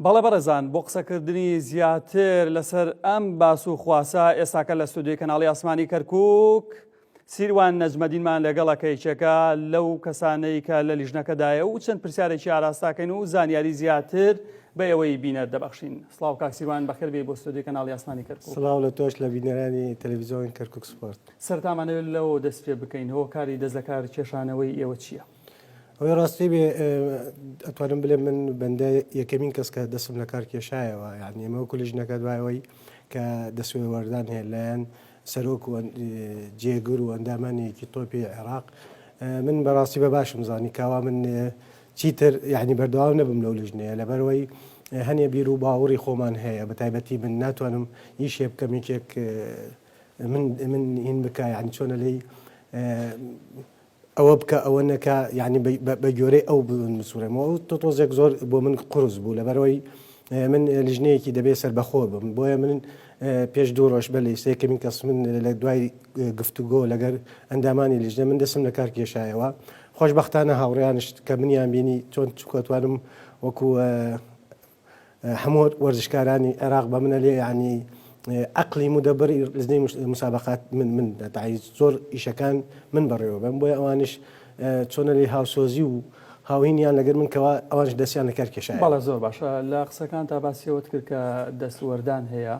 بەڵێ بەڕێزان بۆ قسەکردنی زیاتر لەسەر ئەم باس و خواسە ئێستاکە لە ستۆدیۆی کەناڵی ئاسمانی کەرکک سیروان نەجمەدینمان لەگەڵە کە یەکێکە لەو کەسانەی کە لە لیژنەکەدایە و چەند پرسیارێکی ئاراستاکەین و زانیاری زیاتر بە ئێوەی بینەر دەبەخشین. سڵاو کاک سیروان بەخێر بێی بۆ ستۆدیۆی کەناڵی ئاسمانی کەرکک. سڵاو لە تۆش لە بینەرانی تەلەڤیزیۆن کەرکک سپۆرت. سەرەتا ئەمانەوێت لەوەوە دەست پێ بکەین هۆکاری دەست لەکار کێشانەوەی ئێوە چییە؟ ئەوەی ڕاستی بێ ئەتوانم بلێم من بەندە یەکەمین کەس کە دەستم لە کار کێشایەوە یعنی ئێمە وەکو لیژنەکە دوای ئەوەی کە دەستوێوەردان هەیە لایەن سەرۆک و جێگر و ئەندامانی یەکی تۆپی عێراق من بەڕاستی بە باشم زانی کاوا من چیتر یعنی بەردەوام نەبم لەو لیژنەیە لەبەرەوەی هەنێ بیر و باوەڕی خۆمان هەیە بە تایبەتی من ناتوانم ئیشێ بکەم یەکێک من من هین بکە یعنی چۆنە لێی ئەوە بکە ئەوە نەکە یانی بە گۆرەی ئەو بسوڕێمەوە ئەو تۆ تۆزێک زۆر بۆ من قورس بوو لەبەرەوەی من لیژنەیەکی دەبێ سەربەخۆ بم بۆیە من پێش دوو ڕۆژ بە لە یەکەمین کەس من لە دوای گفتوگۆ لەگەر ئەندامانی لیژنە من دەسم لە کار کێشایەوە خۆشببختانە هاوڕیانش کە منیان بینی چۆن چکۆتوانم وەکو هەموو وەرزشکارانی عێراق بە منە لێ یانی عەقلی مدەبر لجنەی مسابقات من من دەتای زۆر ئیشەکان من بەڕێوە بەم بۆیە ئەوانش چۆنە لێ هاوسۆزی و هاوینیان لەگەر من کەوا ئەوانش دەستیان لەکار کێشایە. بەڵێ زۆر باشە لە قسەکانتا باسی ئەوەت کرد کە دەستوەردان هەیە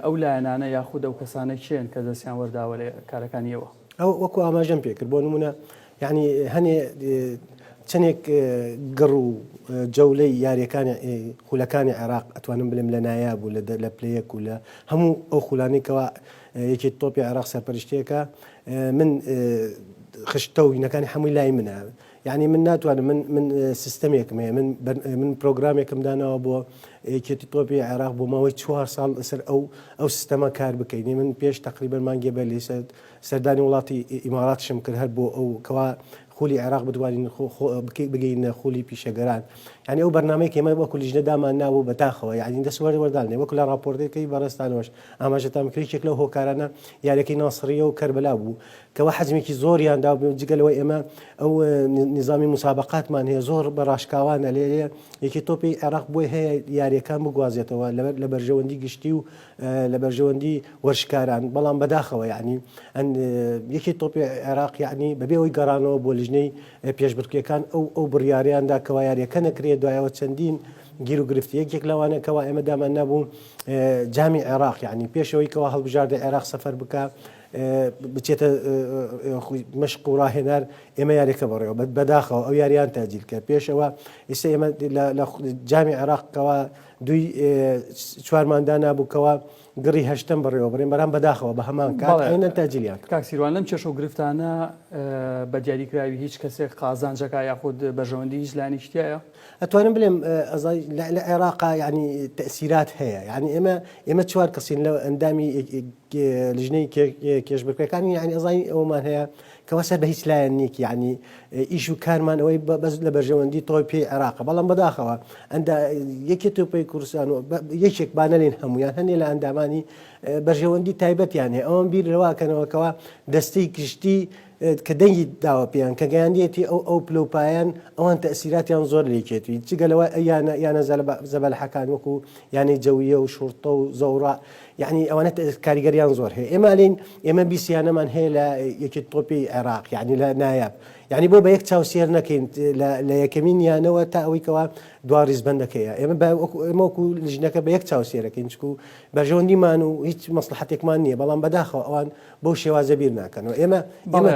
ئەو لایەنانە یاخود ئەو کەسانە کێن کە دەستیان وەرداوە لە کارەکانی ئێوە؟ ئەو وەکو ئاماژەم پێکرد بۆ نمونە یعنی هەنێ چەندێک گڕ و جەولەی یاریەکانی خولەکانی عێراق ئەتوانم بلم لە نایاب و لە پلەیەک و لە هەموو ئەو خولانی کەوا یەکێت تۆپی عێراق سەرپەرشتیەکە من خشتە و هینەکانی هەمووی لای منە یانی من ناتوانم من من سیستەمێکم هەیە من من پرۆگرامێکم داناوە بۆ یەکێتی تۆپی عێراق بۆ ماوەی چوار ساڵ لەسەر ئەو ئەو سیستەمە کار بکەین من پێش تقریبا مانگێ بە لێسە سەردانی وڵاتی ئیماراتشم کرد هەر بۆ ئەو کەوا خولی عێراق بتوانین بگەینە خولی پیشەگەران یعنی ئەو بەرنامەی کە ئێمە وەکو لیژنە دامان نابوو بەداخەوە یعنی دەست وەردان وەکو لە راپۆرتەکەی بەڕێزتانەوەش ئاماژەتان کرد یەکێک لەو هۆکارانە یاریەکەی ناسڕیە و کەربەلا بوو کەوا حەجمێکی زۆریان دا جگە لەوەی ئێمە ئەو نیزامی مسابقاتمان هەیە زۆر بە ڕاشکاوانە لێرێ یەکی تۆپی عێراق بۆی هەیە یاریەکان بگوازێتەوە لە بەرژەوەندی گشتی و لە بەرژەوەندی وەرشکاران بەڵام بەداخەوە یعنی یەکی تۆپی عێراق یعنی بەبێ ئەوەی گەڕانەوە بۆ لیژنەی پێشبڕکێکان ئەو ئەو بڕیاریاندا کەوا یاریەکە نەکرێت دوایەوە چەندین گیر و گرفت یەکێک لەوانە کەوا ئێمە دامان نابوو جامی عێراق یعنی پێشەوەی کەوا هەڵبژاردە عێراق سەفەر بکە بچێتە مەشق و ڕاهێنار ئێمە یاریەکە بەڕێوە بەداخەوە ئەو یاریان تاجیل کە پێشەوە ئێستا ئێمە لە جامی عێراقەوە دوی چوارماندا نابووکەوە گڕی هەشتم بەڕێوە بڕێن بەرام بەداخەوە بە هەمان کات تاجیلیان کاک سیروان لەم کێشە و گرفتانە بە دیاریکراوی هیچ کەسێک قازانجەکە یاخود بەرژەوەندی هیچ لایەنێکی تایە ئەتوانم بلێم لە عێراقا یعنی تەسیرات هەیە یعنی ئێمە ئێمە چوار کەسین لە ئەندامی لیژنەی کێشبرکێکانی یعنی ئەزانی ئەومان هەیە کەوا سەر بە هیچ لایەن نیک یعنی ئیش و کارمان ئەوەی بەس لە بەرژەوەندی تۆی پێی عێراقە بەڵام بەداخەوە ئەندا یەکێ تۆپەی کوردستان و یەکێک بانەلین هەمویان هەنێ لە ئەندامانی بەرژەوەندی تایبەتیان هەیە ئەوان بیر لەواکەنەوە کەوا دەستەی گشتی کە دەنگی داوە پێیان کە گەیاندیەتی ئەو ئەو پلە و پایەن ئەوان تەئسیراتیان زۆر لە یەکێتی جگە لەوە یانە یانە زەبەلحەکان وەکو یانەی جەویە و شوڕتە و زەوڕا یعنی ئەوانە کاریگەریان زۆر هەیە ئێمە لین ئێمە 20 یانەمان هەیە لە یەکێت تۆپی عێراق یعنی لە نایاب یعنی بۆ بە یەک چاو سێر نەکەین لە یەکەمین یانەوە تا ئەوەی کەوا دوا ڕیزبەندەکەیە ئێمە بە ئێمە وەکو لیژنەکە بە یەک چاو سێرەکەین چکو بەرژەوەندیمان و هیچ مەسڵەحەتێکمان نییە بەڵام بەداخەوە ئەوان بەو شێوازە بیر ناکەنەوە ئێمە بەڵێ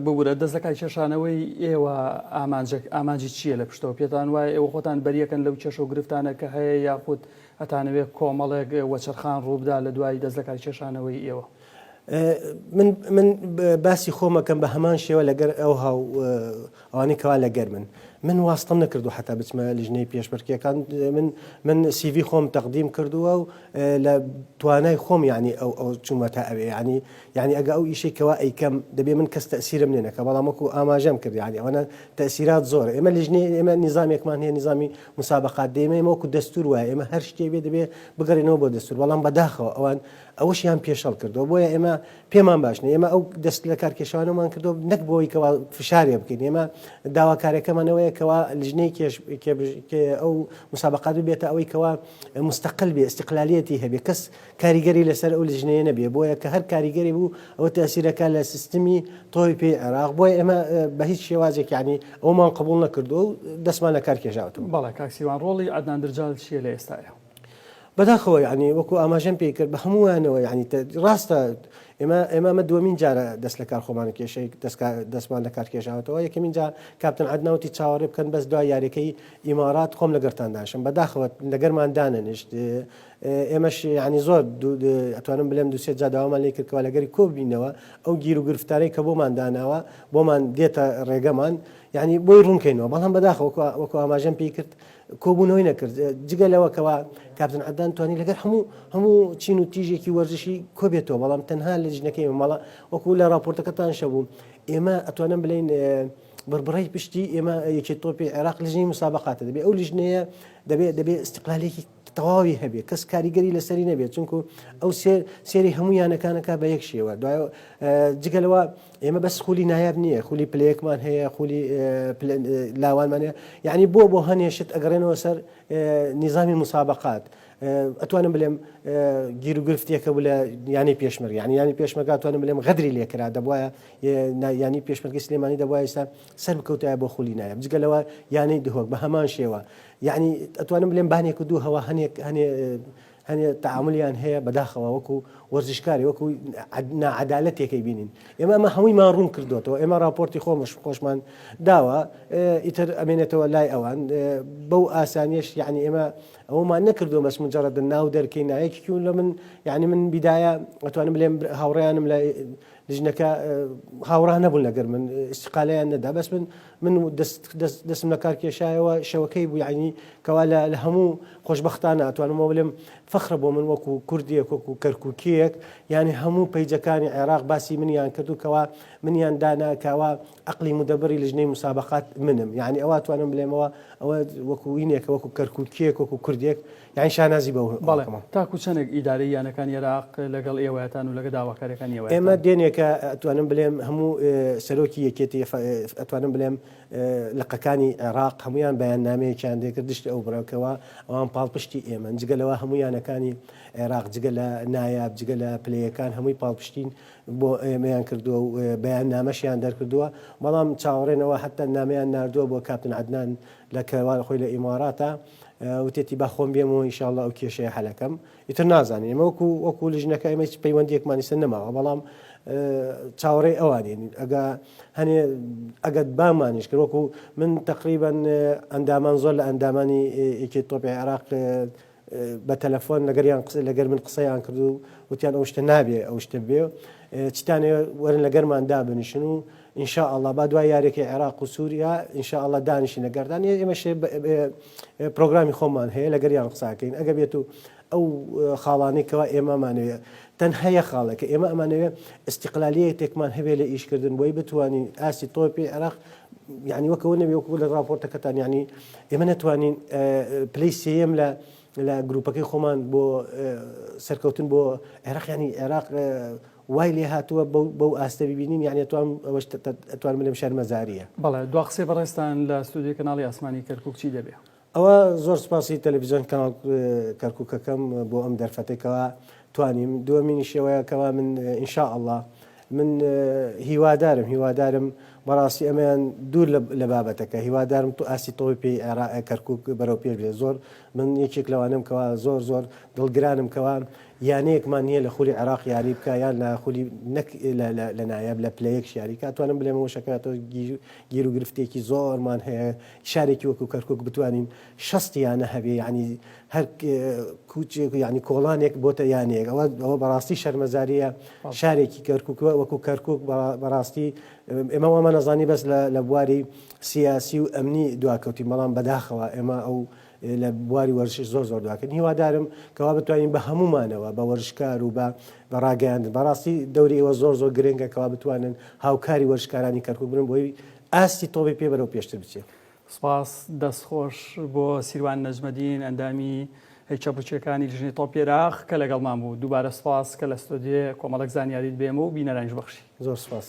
ببورە دەست لەکار کێشانەوەی ئێوە ئامانجەک ئامانجی چییە لە پشتەوە پێتان وایە ئێوە خۆتان بەریەکەن لەو کێشە و گرفتانە کە هەیە یاخود ئەتانەوێت کۆمەڵێک وەچەرخان ڕووبدا لە دوای دەست لەکار کێشانەوەی ئێوە؟ من من باسی خۆمەکەم بە هەمان شێوە لەگەر ئەو هاو ئەوانەی کەوا لەگەر من من واستەم نەکردو حتا بچمە لیژنەی پێشبرکێکان من من سیڤی خۆم تەقدیم کردووە و لە توانای خۆم یعنی ئەو ئەو چوومە تا ئەوێ یعنی یعنی ئەگە ئەو ئیشەی کەوا ئەیکەم دەبێ من کەس تەسیرم لێ نەکە بەڵام وەکو ئاماژەم کرد یعنی ئەوەنە تەسیرات زۆر ئێمە لیژنەی ئێمە نیزامێکمان هەیە نیزامی مسابقات دێمە ئێمە وەکو دەستور وایە ئێمە هەر شتێ بێ دەبێ بگەڕێنەوە بۆ دەستور بەڵام بەداخەوە ئەوان ئەوەشیان پێشەڵ کردەوە بۆیە ئێمە. ئێمە پێمان باش نیە ئێمە ئەو دەست لە کارکێشانەمان کردو نەک بۆی کەوا فشارێ بکەین ئێمە داواکارەکەمان ئەوەیە کەوا لژنەی کێش ئەو مسابقات ببێتە ئەوەی کەوا مستقل بێ استقلالیەتی هەبێ کەس کاریگەری لەسەر ئەو لژنەیە نەبێ بۆیە کە هەر کاریگەری بوو ئەوە تەسیرەکە لە سیستمی تۆی پێی عێراق بۆیە ئێمە بە هیچ شێوازێک یعنی ئەومان قبول نەکردو و دەستمان لە کار کێشاوەتەوە. بەڵێ کاک سیروان ڕۆڵی عەدنان درجال چییە لە ئێستایا؟ بەداخەوە یعنی وەکو ئاماژەم پێی کرد بە هەمووانەوە یعنی ڕاستە ئێمە ئێمە ئەمە دووەمین جارە دەست لە کار خۆمان کێشەی دەستمان لە کار کێشاوەتەوە یەکەمین جار کاپتن عەدنان وتی چاوەڕێ بکەن بەس دوای یاریەکەی ئیمارات خۆم لەگەرتان داشم بەداخەوە لەگەرمان دانەنیشت ئێمەش یعنی زۆر ئەتوانم بلێم دوسێ جا داوامان لێ کرد کەوا لەگەری کۆ بینەوە ئەو گیر و گرفتارەی کە بۆمان داناوە بۆمان دێتە ڕێگەمان یعنی بۆی ڕوونکەینەوە بەڵام بەداخەوە وەکو ئاماژەم پێی کرد کۆبوونەوەی نەکرد جگە لەوە کەوا کاپتن عەدنان توانی لەگەر هەموو هەموو چین و تیژێکی وەرزشی کۆبێتەوە بەڵام تەنها لە ژنەکەی مەڵە وەکو لە راپۆرتەکەتان شەبوو ئێمە ئەتوانم بلین بڕبڕەی پشتی ئێمە یەکێ تۆپی عێراق لژنەی مسابقاتە دەبێ ئەو لیژنەیە دەبێ دەبێ استقلالێکی تەواوی هەبێ کەس کاریگەری لەسەری نەبێت چونکو ئەو سێری هەموو یانەکانەکە بە یەک شێوە دوای جگەلەوە ئێمە بەس خولی نایاب نییە خولی پلەیەکمان هەیە خولی لاوانمان هەیە یعنی بۆ بۆ هەنێ شت ئەگەڕێنەوە سەر نیزامی مسابقات ئەتوانم بلێم گیر و گرفتێکە بوو لە یانەی پێشمەرگە یعنی یانی پێشمەرگە توانم بلێم غەدری لێکرا دەبواە یانی پێشمەرگە سلێمانی دەبواە ئێستا سەر بکەوتایە بۆ خولی نایاب جگە لەوە یانەی دهۆک بە هەمان شێوە یعنی ئەتوانم بلێم بانێک و دوو هەوا هەنێک هەنێ هەنێ تەعامولیان هەیە بەداخەوە وەکو وەرزشکاری وەکو ناعەدالەتێکەی بینین ئێمە ئەمە هەموویمان ڕوون کردوێتەوە ئێمە راپۆرتی خۆمش خۆشمان داوە ئیتر ئەمێنێتەوە لای ئەوان بەو ئاسانیش یعنی ئێمە ئەومان نەکردو بەس مجرد ناو دەرکەی نایەکی لە من یعنی من بیدایە ئەتوانم بلێم هاوڕێیانم لە لیژنەکە هاوڕا نەبوون لەگەر من ئیستقالەیان نەدا بەس من من دەستم لە کار کێشایەوە شەوەکەی بوو یعنی کەوا لە هەموو خۆشببختانە ئەتوانمەوە بلێم فەخرە بۆ من وەکو کوردێک وەکو کەرکووکیەک یعنی هەموو پەیجەکانی عێراق باسی منیان کرد و کەوا منیان دانا کەوا عقلی مدەبری لژنەی مسابقات منم یعنی ئەوە توانم بلێمەوە ئەوە وەکو وینێکە وەکو کەرکووکیەک وەکو کوردێک یانی شانازی بەو بەڵێ تاکو چەندێک ئیدارەی یانەکانی عێراق لەگەڵ ئێوەتان و لەگە داواکاریەکانی ئێوەتان؟ ئێمە دێنێکە ئەتوانم بلێم هەموو سەرۆکی یەکێتی ئەتوانم بلێم لقەکانی عێراق هەمویان بەیاننامەیەکیان دێکرد دشتی ئەو بڕەکەوە ئەوان پاڵپشتی ئێمەن جگە لەوە هەموو یانەکانی عێراق جگە لە نایاب جگە لە پلەیەکان هەمووی پاڵپشتین بۆ ئێمەیان کردووە و بەیان نامەشیان دەرکردووە بەڵام چاوەڕێنەوە حتا نامیان نردووە بۆ کاپتن عدنان لە کەوان خۆی لە ئیماراتە وتێتی با خۆم بێمەوە ان شاء اللە ئەو کێشەیە حەلەکەم ئیتر نازانین ئێمە وەکو وەکو لیژنەکە ئێمە هیچ پەیوەندیەکمان ئیستا نەماوە بەڵام چاوەڕێی ئەوانین ئەگە هەنێ ئەگەر بامانیش کرد وەکو من تقریبا ئەندامان زۆر لە ئەندامانی یەکێتی تۆپی عێراق بە تەلەفۆن لەگەریان قسە لەگەر من قسەیان کرد و وتیان ئەو شتە نابێ ئەو شتە بێ چیتانێ وەرن لەگەرمان دابنیشن و ان شاء اللە با دوای یاریەکەی عێراق و سوریا ان شاء اللە دانیشین لەگەردان ئێمەش پرۆگرامی خۆمان هەیە لەگەریان قساکەین ئەگە بێت و ئەو خاڵانەی کەوا ئێمەمانەوێ تەنها یە خاڵێکە ئێمە ئەمانەوێ استقلالیەتێکمان هەبێ لە ئیشکردن بۆی بتوانین ئاستی تۆپی عێراق یعنی وەکەوە نەبێ وەکو لە راپۆرتەکەتان یعنی ئێمە نەتوانین پلەی سێیەم لە لە گروپەکەی خۆمان بۆ سەرکەوتن بۆ عێراق ینی عێراق وای لێ هاتووە بەو ئاستە ببینین یانی ئەتوانم ئەوەش ئەتوانم بلێم شەرمەزاریە. بەڵێ دوا قسەی بەڕێزتان لە ستۆدیۆی کەناڵی ئاسمانی کەرکوک چی دەبێ؟ ئەوە زۆر سوپاسی تەلەفیزیۆن کەناڵ کەرکوکەکەم بۆ ئەم دەرفەتەی کەوا توانیم دووەمینیش ئەوەیە کەوا من ان شاء اللە من هیوادارم هیوادارم بەڕاستی ئەمەیان دوور لە بابەتەکە هیوادارم تو ئاستی تۆپی پێی عێراق کەرکوک بەرەو پێش بێ زۆر من یەکێک لەوانەم کەوا زۆر زۆر دڵگرانم کەوا یانەیەکمان نییە لە خولی عێراق یاری بکا یان لە خولی نەک لە نایاب لە پلە یەک یاری کا توانم بلێم وشەکەتەوە گیر و گرفتێکی زۆرمان هەیە شارێکی وەکو کەرکک بتوانین شەست یانە هەبێ یعنی هەر کوچێک یعنی کۆڵانێک بۆتە یانەیەک ئەوە ئەوە بەڕاستی شەرمەزاریە شارێکی کەرکک وەکو کەرکک بەڕاستی ئێمە وامان نەزانی بەس لە بواری سیاسی و ئەمنی دواکەوتین بەڵام بەداخەوە ئێمە ئەو لە بواری وەرزشیش زۆر زۆر دواکەین هیوادارم کەوا بتوانین بە هەموومانەوە بە وەرزشکار و بە بە ڕاگەیاندن بەڕاستی دەوری ئێوە زۆر زۆر گرنگە کەوا بتوانن هاوکاری وەرزشکارانی کەرکوک بن بۆی ئاستی تۆپی پێ بەرەو پێشتر بچێت. سپاس دەست خۆش بۆ سیروان نەجمەدین ئەندامی. هەیچەپوچەکانی لیژنەی تۆپی عێراق کە لەگەڵمان بوو. دووبارە سوپاس کە لە ستۆدیۆ کۆمەڵێک زانیاریت بێمە و بینەرانیش بەخشی. زۆر سوپاس.